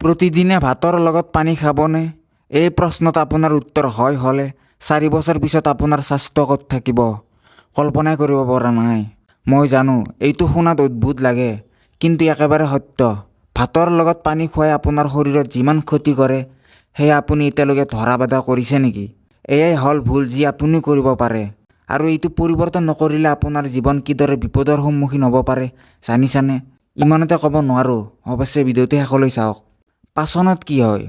প্ৰতিদিনে ভাতৰ লগত পানী খাবনে? এই প্ৰশ্নত আপোনাৰ উত্তৰ হয় হ'লে 4 বছৰ পিছত আপোনাৰ স্বাস্থ্য ক'ত থাকিব, কল্পনাই কৰিব পৰা নাই। মই জানো, এইটো শুনাত অদ্ভুত লাগে, কিন্তু একেবাৰে সত্য। ভাতৰ লগত পানী খোৱাই আপোনাৰ শৰীৰত যিমান ক্ষতি কৰে, সেয়া আপুনি এতিয়ালৈকে ধৰা বাধা কৰিছে নেকি? এয়াই হ'ল ভুল যি আপুনি কৰিব পাৰে। আৰু এইটো পৰিৱৰ্তন নকৰিলে আপোনাৰ জীৱন কিদৰে বিপদৰ সন্মুখীন হ'ব পাৰে, জানিছানে? ইমানতে ক'ব নোৱাৰোঁ। অৱশ্যে ভিডিঅ'টো শেষলৈ চাওক। পাচনত কি হয়?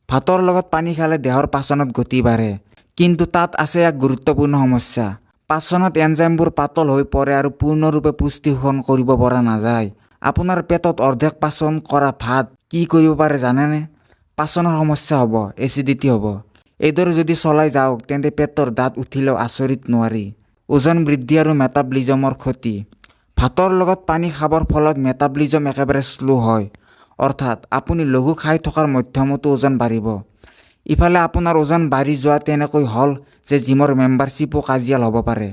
ভাতৰ লগত পানী খালে দেহৰ পাচনত গতি বাঢ়ে। কিন্তু তাত আছে এক গুৰুত্বপূৰ্ণ সমস্যা। পাচনত এনজাইমবোৰ পাতল হৈ পৰে আৰু পূৰ্ণৰূপে পুষ্টি শোষণ কৰিব পৰা নাযায়। আপোনাৰ পেটত অৰ্ধেক পাচন কৰা ভাত কি কৰিব পাৰে জানেনে? পাচনৰ সমস্যা হ'ব, এচিডিটি হ'ব। এইদৰে যদি চলাই যাওক, তেন্তে পেটৰ দাঁত উঠিলেও আচৰিত নোৱাৰি। ওজন বৃদ্ধি আৰু মেটাবলিজমৰ ক্ষতি। ভাতৰ লগত পানী খাবৰ ফলত মেটাবলিজম একেবাৰে শ্ল' হয়। অৰ্থাৎ আপুনি লঘু খাই থকাৰ মধ্যমতো ওজন বাঢ়িব। ইফালে আপোনাৰ ওজন বাঢ়ি যোৱা তেনেকৈ হ'ল যে জিমৰ মেম্বাৰশ্বিপো কাজিয়াল হ'ব পাৰে।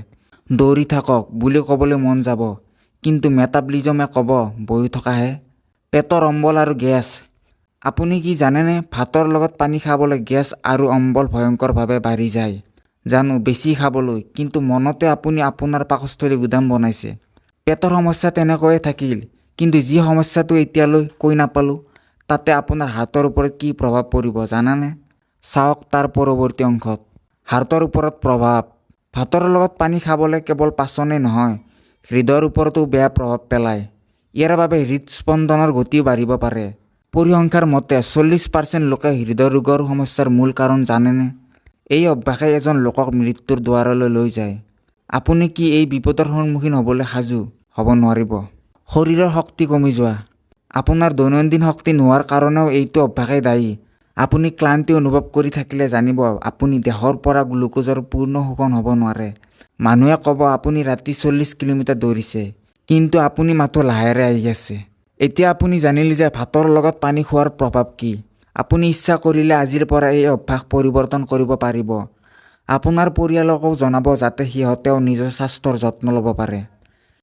দৌৰি থাকক বুলি ক'বলৈ মন যাব, কিন্তু মেটাবলিজমে ক'ব, বহি থকাহে। পেটৰ অম্বল আৰু গেছ। আপুনি কি জানেনে, ভাতৰ লগত পানী খাবলৈ গেছ আৰু অম্বল ভয়ংকৰভাৱে বাঢ়ি যায়? জানো, বেছি খাবলৈ, কিন্তু মনতে আপুনি আপোনাৰ পাকস্থলী গুদাম বনাইছে। পেটৰ সমস্যা তেনেকৈয়ে থাকিল, কিন্তু যি সমস্যাটো এতিয়ালৈ কৈ নাপালোঁ, তাতে আপোনাৰ হাৰ্টৰ ওপৰত কি প্ৰভাৱ পৰিব জানানে? চাওক তাৰ পৰৱৰ্তী অংশত। হাৰ্টৰ ওপৰত প্ৰভাৱ। ভাতৰ লগত পানী খাবলৈ কেৱল পাচনেই নহয়, হৃদয়ৰ ওপৰতো বেয়া প্ৰভাৱ পেলায়। ইয়াৰ বাবে হৃদস্পন্দনৰ গতিও বাঢ়িব পাৰে। পৰিসংখ্যাৰ মতে 40% লোকে হৃদৰোগৰ সমস্যাৰ মূল কাৰণ জানেনে? এই অভ্যাসে এজন লোকক মৃত্যুৰ দুৱাৰলৈ লৈ যায়। আপুনি কি এই বিপদৰ সন্মুখীন হ'বলৈ সাজু? হ'ব নোৱাৰিব। শৰীৰৰ শক্তি কমি যোৱা। আপোনাৰ দৈনন্দিন শক্তি নোহোৱাৰ কাৰণেও এইটো অভ্যাসেই দায়ী। আপুনি ক্লান্তি অনুভৱ কৰি থাকিলে জানিব, আপুনি দেহৰ পৰা গ্লুক'জৰ পূৰ্ণ শোষণ হ'ব নোৱাৰে। মানুহে ক'ব, আপুনি ৰাতি 40 কিলোমিটাৰ দৌৰিছে, কিন্তু আপুনি মাথো লাহেৰে আহি আছে। এতিয়া আপুনি জানিলে যে ভাতৰ লগত পানী খোৱাৰ প্ৰভাৱ কি। আপুনি ইচ্ছা কৰিলে আজিৰ পৰা এই অভ্যাস পৰিৱৰ্তন কৰিব পাৰিব। আপোনাৰ পৰিয়ালকো জনাব, যাতে সিহঁতেও নিজৰ স্বাস্থ্যৰ যত্ন ল'ব পাৰে।